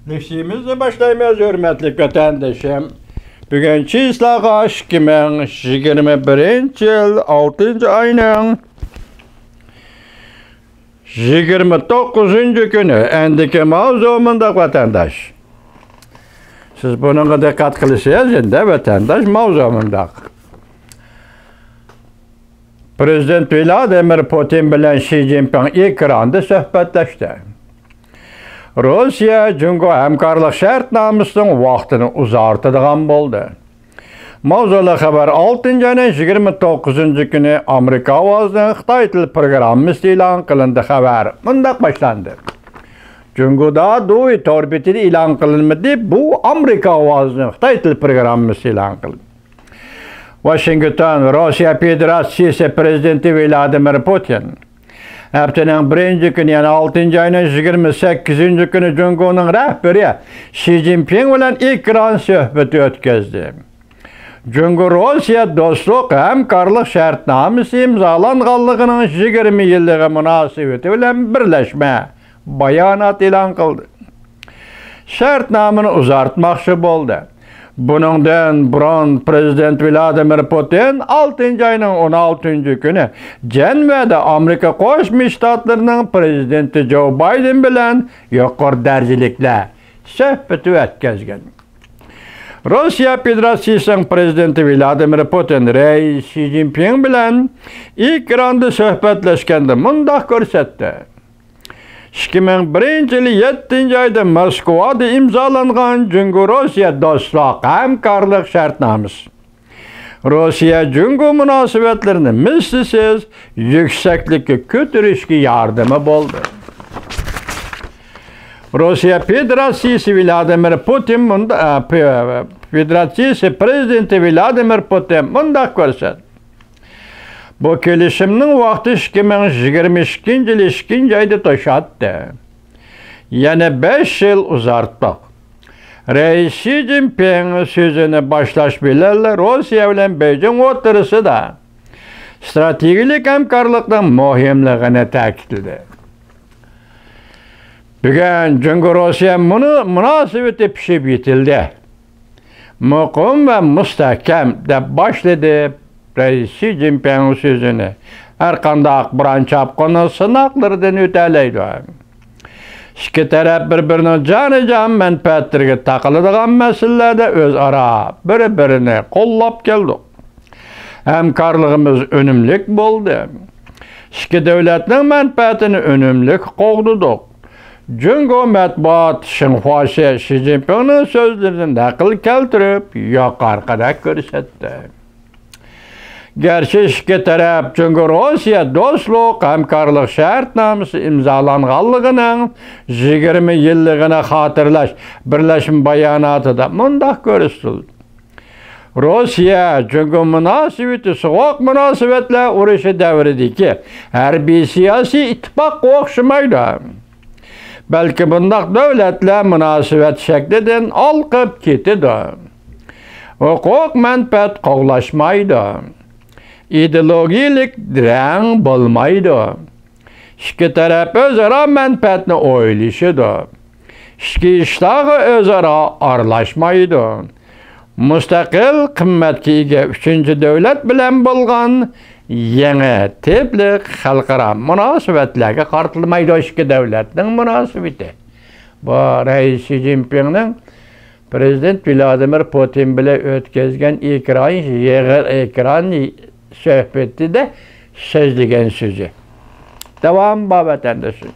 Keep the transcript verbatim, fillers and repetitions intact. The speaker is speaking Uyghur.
لېكسىيىمىزنى باشلايمىز، ھۆرمەتلىك ۋەتەندىشىم. بۈگۈن چىسلاغا ئىككى مىڭ يىگىرمە بىرىنچى يىل ئالتىنچى ئاينىڭ يىگىرمە توققۇزىنچى كۈنى. ئەندىكى ماۋزۇ مۇنداق، ۋەتەنداش. سىز بۇنىڭغا دىققەت قىلىسىز، ئەندە ۋەتەنداش، ماۋزۇ مۇنداق. پىرېزىدېنت ۋلادىمىر پۇتىن بىلەن شى جىنپىڭ ئېكراندا سۆھبەتلەشتى. روسىيە جۇڭگو ھەمكارلىق شەرتنامىسىنىڭ ۋاقتىنى ئۇزارتىدىغان بولدى. ماۋزۇلۇق خەۋەر ئالتىنچى ئاينىڭ يىگىرمە توققۇزىنچى كۈنى ئامېرىكا ئاۋازىنىڭ خىتاي تىل پروگراممىسى ئېلان قىلىندى. خەۋەر مۇنداق باشلاندى. جۇڭگودا دۇي تور بېتىدە ئېلان قىلىنمىدى. بۇ ئامېرىكا ئاۋازىنىڭ خىتاي تىل پروگراممىسى ئېلان قىلىندى. ۋاشىنگتون، روسىيە فېدېراتسىيىسى پىرېزىدېنتى ۋلادىمىر پۇتىن ھەپتىنىڭ بىرىنچى كۈنى، يەنى ئالتىنچى ئاينىڭ يىگىرمە سەككىزىنچى كۈنى جۇڭگونىڭ رەھبىرى شى جىنپىڭ بىلەن ئېكران سۆھبىتى ئۆتكۈزدى. جۇڭگو روسىيە دوستلۇق ھەمكارلىق شەرتنامىسى ئىمزالانغانلىقىنىڭ يىگىرمە يىللىقى مۇناسىۋىتى بىلەن بىرلەشمە بايانات ئېلان قىلدى. شەرتنامىنى ئۇزارتماقچى بولدى. بۇنىڭدىن بۇرۇن پىرېزىدېنت ۋلادىمىر پۇتىن ئالتىنچى ئاينىڭ ئون ئالتىنچى كۈنى جەنۋەدە ئامېرىكا قوشما شتاتلىرىنىڭ پىرېزىدېنتى جو بايدېن بىلەن يۇقىرى دەرىجىلىكلەر سۆھبىتى ئۆتكۈزگەن. روسىيە فېدېراتسىيىسىنىڭ پىرېزىدېنتى ۋلادىمىر پۇتىن رەئىس شى جىنپىڭ بىلەن ئېكراندا سۆھبەتلەشكەندە مۇنداق كۆرسەتتى. ئىككى مىڭ بىرىنچى يىلى يەتتىنچى ئايدا موسكۋادا ئىمزالانغان جۇڭگو روسىيە دوستلۇق ھەمكارلىق شەرتنامىسى روسىيە جۇڭگو مۇناسىۋەتلىرىنى مىسلىسىز يۈكسەكلىككە كۆتۈرۈشكە ياردىمى بولدى. روسىيە فېدېراتسىيىسى ۋلادىمىر پۇتىن مۇندا-، ئە، پ-، فېدېراتسىيىسى پىرېزىدېنتى ۋلادىمىر پۇتىن مۇنداق كۆرسەتتى. بۇ كېلىشىمنىڭ ۋاقتى ئىككى مىڭ يىگىرمە ئىككىنچى يىلى ئىككىنچى ئايدا توشاتتى. يەنە بەش يىل ئۇزارتتۇق. رەئىس شى جىنپىڭ سۆزىنى باشلاش بىلەنلا روسىيە بىلەن بېيجىڭ ئوتتۇرىسىدا ستراتېگىيەلىك ھەمكارلىقنىڭ مۇھىملىقىنى تەكىتلىدى. بۈگۈن جۇڭگو روسىيە مۇنۇ-، مۇناسىۋىتى پىشىپ يېتىلدى. مۇقىم ۋە مۇستەھكەم، دەپ باشلىدى رەئىس شى جىنپىڭ سۆزىنى. ھەرقانداق بوران چاپقۇننىڭ سىناقلىرىدىن ئۆتەلەيدۇ. ئىككى تەرەپ بىر-بىرىنىڭ جانىجان مەنپەئەتلىرىگە تاقىلىدىغان مەسىلىلەردە ئۆزئارا بىر-بىرىنى قوللاپ كەلدۇق. ھەمكارلىقىمىز ئۈنۈملۈك بولدى. ئىككى دۆلەتنىڭ مەنپەئەتىنى ئۈنۈملۈك قوغدىدۇق. جۇڭگو مەتبۇئات شىنخۇاسى شى جىنپىڭنىڭ سۆزلىرىنى نەقىل كەلتۈرۈپ، يۇقىرىقىدەك كۆرسەتتى. گەرچە ئىككى تەرەپ جۇڭگو روسىيە دوستلۇق ھەمكارلىق شەرتنامىسى ئىمزالانغانلىقىنىڭ يىگىرمە يىللىقىنى خاتىرىلەش بىرلەشمە باياناتىدا مۇنداق كۆرسىتىلدى. روسىيە جۇڭگو مۇناسىۋىتى سوغۇق مۇناسىۋەتلەر ئۇرۇشى دەۋرىدىكى ھەربىي سىياسىي ئىتتىپاققا ئوخشىمايدۇ. بەلكى بۇنداق دۆلەتلەر مۇناسىۋەت شەكلىدىن ھالقىپ كېتىدۇ. ھوقۇق مەنپەئەت قوغلاشمايدۇ. ئىدېئولوگىيەلىك رەڭ بولمايدۇ. ئىككى تەرەپ ئۆزئارا مەنپەئەتنى ئويلىشىدۇ. ئىچكى ئىشلارغا ئۆزئارا ئارىلاشمايدۇ. مۇستەقىل قىممەتكە ئىگە ئۈچىنچى دۆلەت بىلەن بولغان يېڭى تىپلىق خەلقئارا مۇناسىۋەتلەرگە قارىتىلمايدۇ ئىككى دۆلەتنىڭ مۇناسىۋىتى. بۇ رەئىس شى جىنپىڭنىڭ پىرېزىدېنت ۋلادىمىر پۇتىن بىلەن ئۆتكۈزگەن ئېكران، يىغىن، ئېكران سۆھبىتىدە سۆزلىگەن سۆزى. داۋام بار، ۋەتەنداشلار.